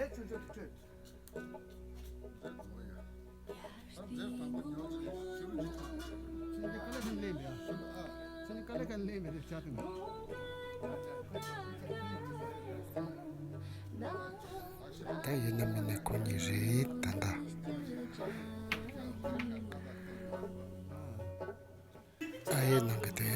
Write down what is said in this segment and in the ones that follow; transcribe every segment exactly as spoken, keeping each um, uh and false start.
ད་ཡིན་ན་མིན་ན་ཁོ་གཉིས་རེད་ད་ལྟ། ཨ་ཡེ་ནང་གི་དེ།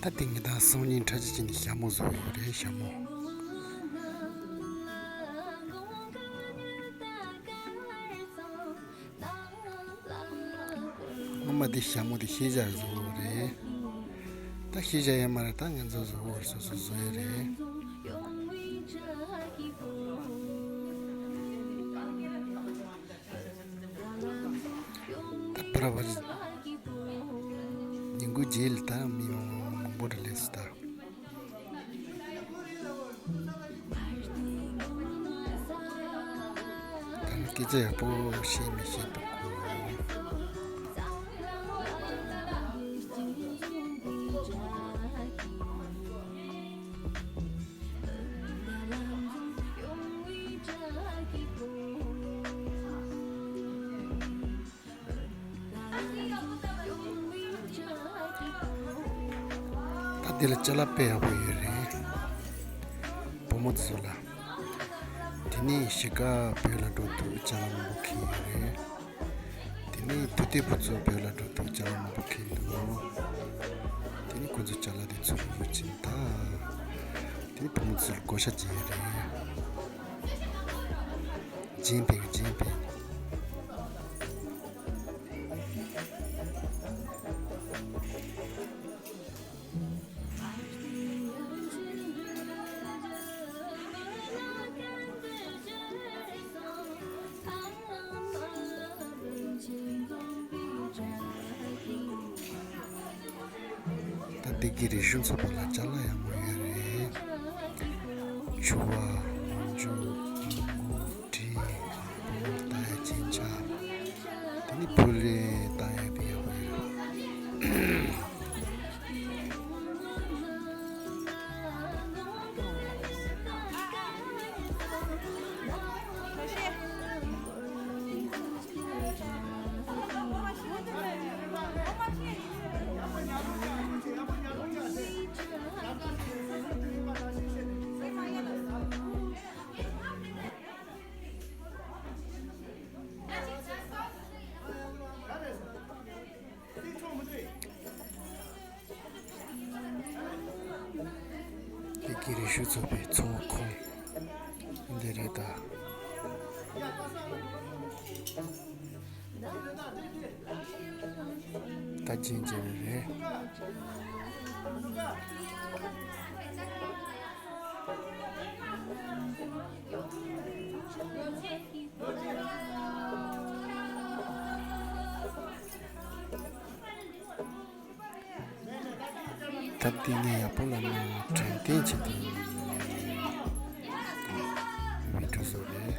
ད་དེང་གི་ད་སང་ཉིན་ཁྲ་ཆི་ཅི་ནི་ཞྭ་མོ་བཟོ་ཡོད་རེད་ཞྭ་མོ། སྔོན་མ་འདི་ཞྭ་མོ་འདི་ཤེས་བྱ་བཟོ་བོ་རེད། ད་ཤེས་བྱ་ཡོད་མ་རེད། ད་ང་ཚོ་བཟོ་བོ་རེད། སོ་སོ་བཟོ་ཡོད་རེད། ད་བར་བར་ཉིན་གུང་རྗེས་ལ་ད་མི་མང་པོ་རེ་སླེབས་སོང་ད། ད་ནི་སྐད་ཆ་ཡག་པོ་བཤད་མི་ཤེས་འདུག་གོ། ད་འདི་ལ་ཅ་ལག་དཔེ་ཡག་པོ་ཡོད་རེད། བུ་མོ་ཚོ་ལ། དེ་ནས་གཞིས་ཀ་བོད་ལ་འགྲོ་དུས་ཅ་ལག་མང་པོ་ཁྱེར་ཡོད་རེད། དེ་ནས་དུས་དེབ་བུ་ཚོ་བོད་ལ་འགྲོ་དུས་ཅ་ལག་མང་པོ་ཁྱེར་འདུག་དེ་ནས་ཁོ་ཚོ་ཅ་ལག་དེ་ཚུར་ཕུལ་ཕྱིན་ད། དེ་ནས་བུ་མོ་ཚོ་ལ་བགོ་བཤའ་བྱེད་ཡོད་རེད། སྦྱིན་པའི་སྦྱིན་པའི། ད་འདི་གི་རིག་གཞུང་ཚོགས་པ་ལ་ཅ་ལག་ཡག་པོ་ཡོད་རེད། ཕྱུ་པ། འོག་འཇུག་གྲི། ད་ཡ་ཅན་ཆ། དེ་ནི་ཕུ་རེ་ད་ཡ་བི་ཡ་བི། དེ་གི་རེ་ཞུ་ཚོགས་པའི་ཚོགས་ཁང་འདི་རེད་ད། ད་རྗེས་མཇལ་བ་རེད། ད་ལྟའི་ནས་ཡག་པོ་ལ་ནི་དྲན་རྟེན་བྱེད་དུ་མི་འགྲོ་བཟོ་རེད།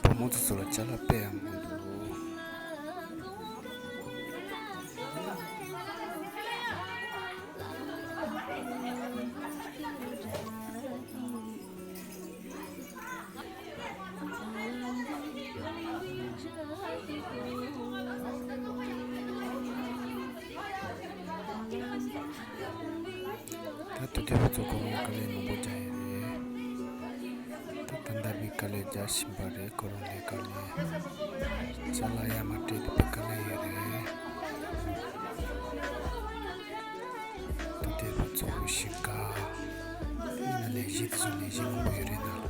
བུ་མོ་ཚོ་ཚོ་ལ་ཅ་ལག་དཔེ་ཡག་མང་འདུག་ད་དུ་དེ་བ་ཚོ་གོ་བ་དཀའ་ལས་མང་པོ་རྒྱག་ཡོད་རེད། དཀའ་ལས་རྒྱག་བཞིན་པ་རེད། ཁོ་རང་ལས་ཀ་ལས་ཅ་ལག་ཡར་མར་སྤྲད་དེ་དཔེ་དཀའ་ལས་ཡོད་རེད། ད་ལྟའི་བུ་ཚོ་ཞིག་ག་ཡིན་ན་ལས་གཞི་དེ་ཚོ་ལས་གཞི་མང་པོ་ཡོད་རེད་ན།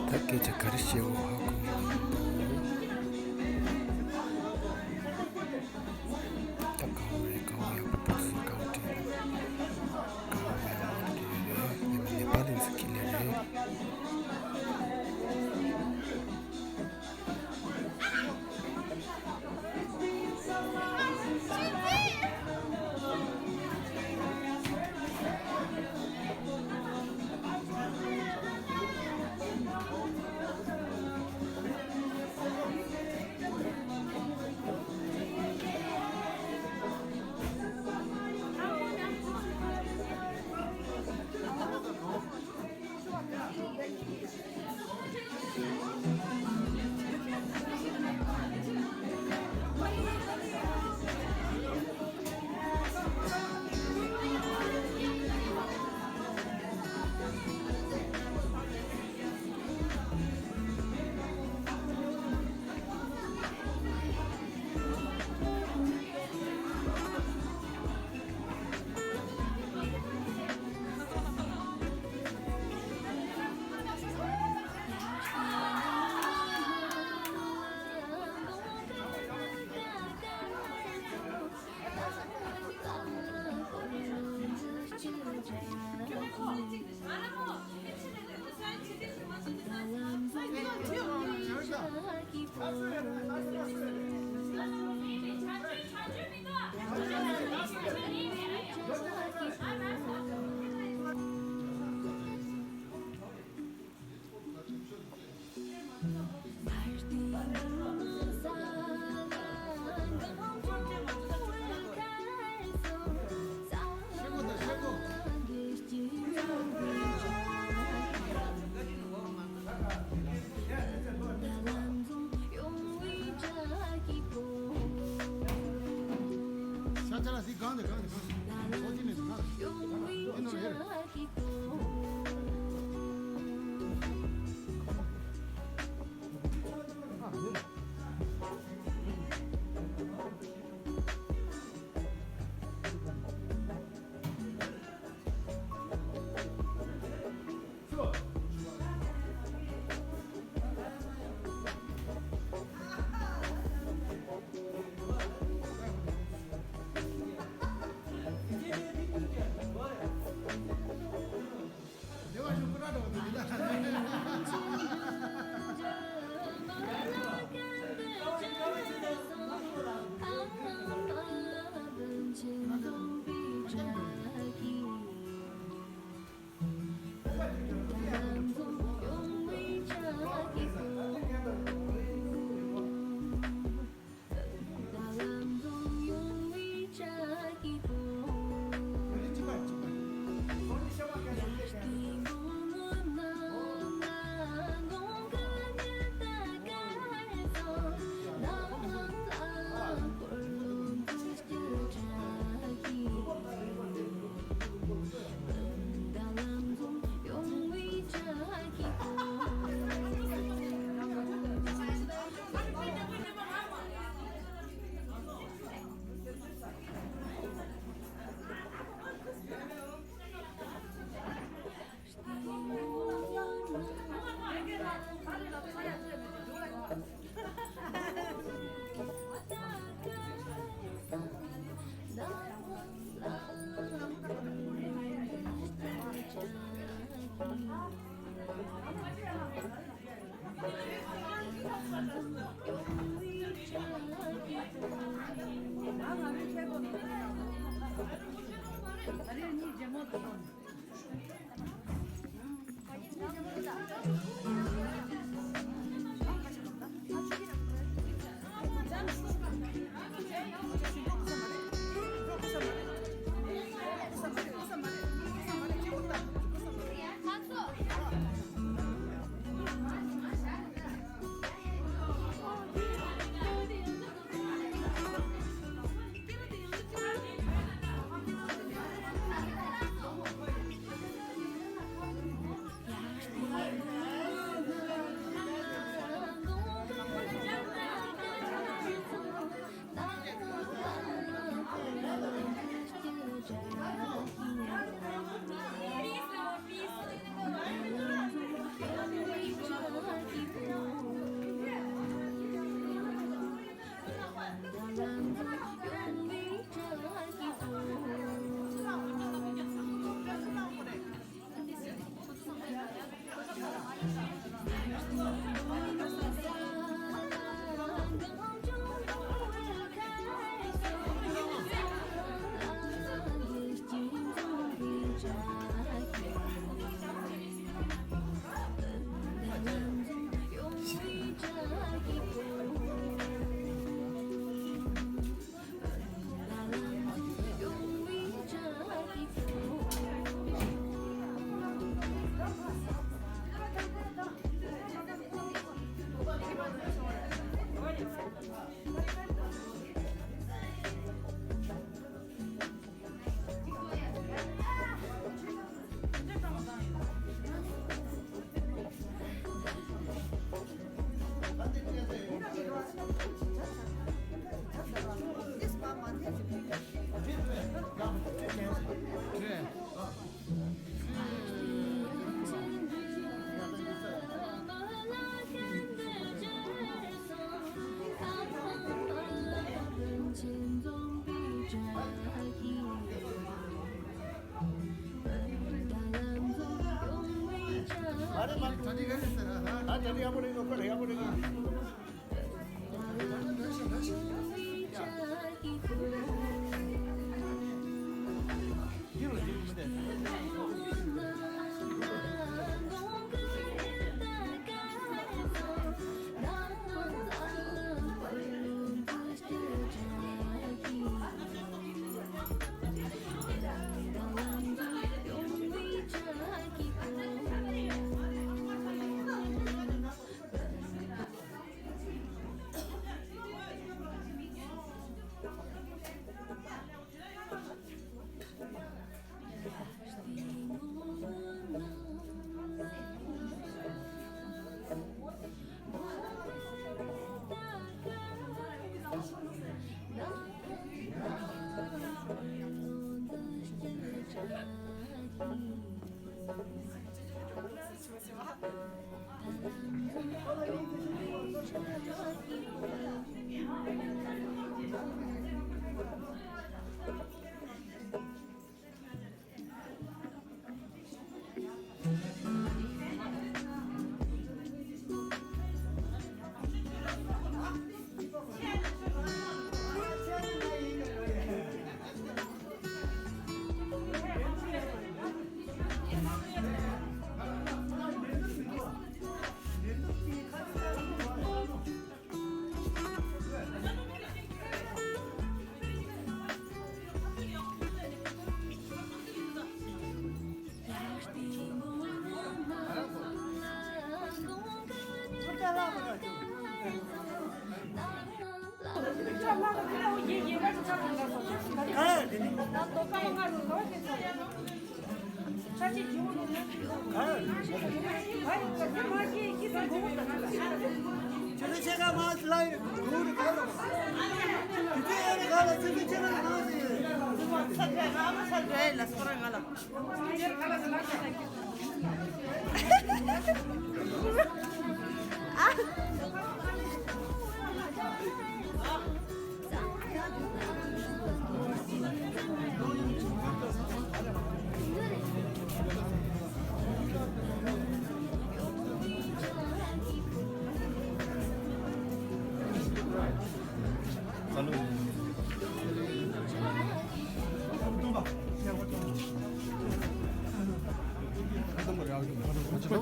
ད་སྐད་ཆ་ག་རེ་བཤད་འོ་ཧ་གོ་མི་འདུག་ད་ག་བ་རེད། ག་བ་ཡག་པོ་པོ་སི་ག་བ་དྲན། ག་བ་ཡག་པོ་དྲན་རེད། ངས་ནེ་པ་ལི་ས་ཁི་ལེ་རེད།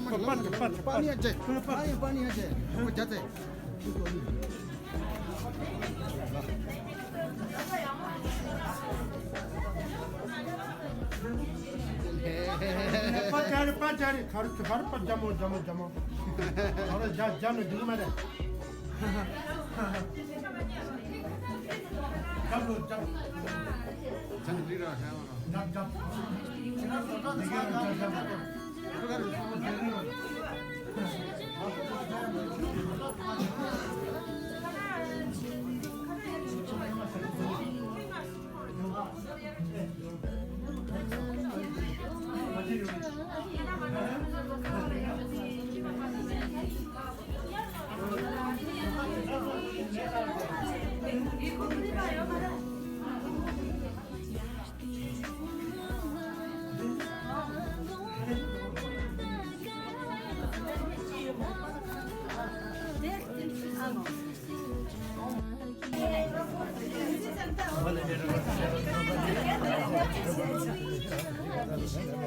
पानी आ जाए, पानी, पानी आ जाए। वो जाते हैं। पाँच जा रहे, पाँच जा रहे। घर, घर पर जमो, जमो, जमो। और जा, जा, मैं दूर में रह। जम लो, जम। जम, जम।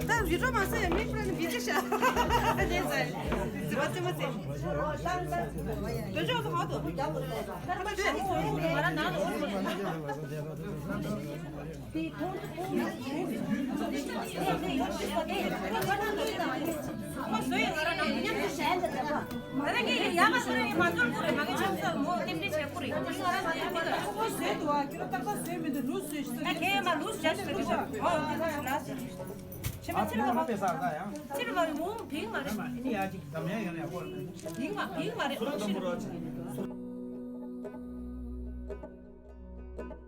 ད་བི་ཌིའོ་མ་བཟོས་ཡ་མི་ཕྲུ་གུ་བི་ཛི་ཤག་ལས་ཟེར། ཟི་བ་ཙི་མ་ཙི། བི་ཌིའོ་ཚོ་ཧ་དོ། ད་ད་ད་ང་རང་ནང་ལ་འོང་།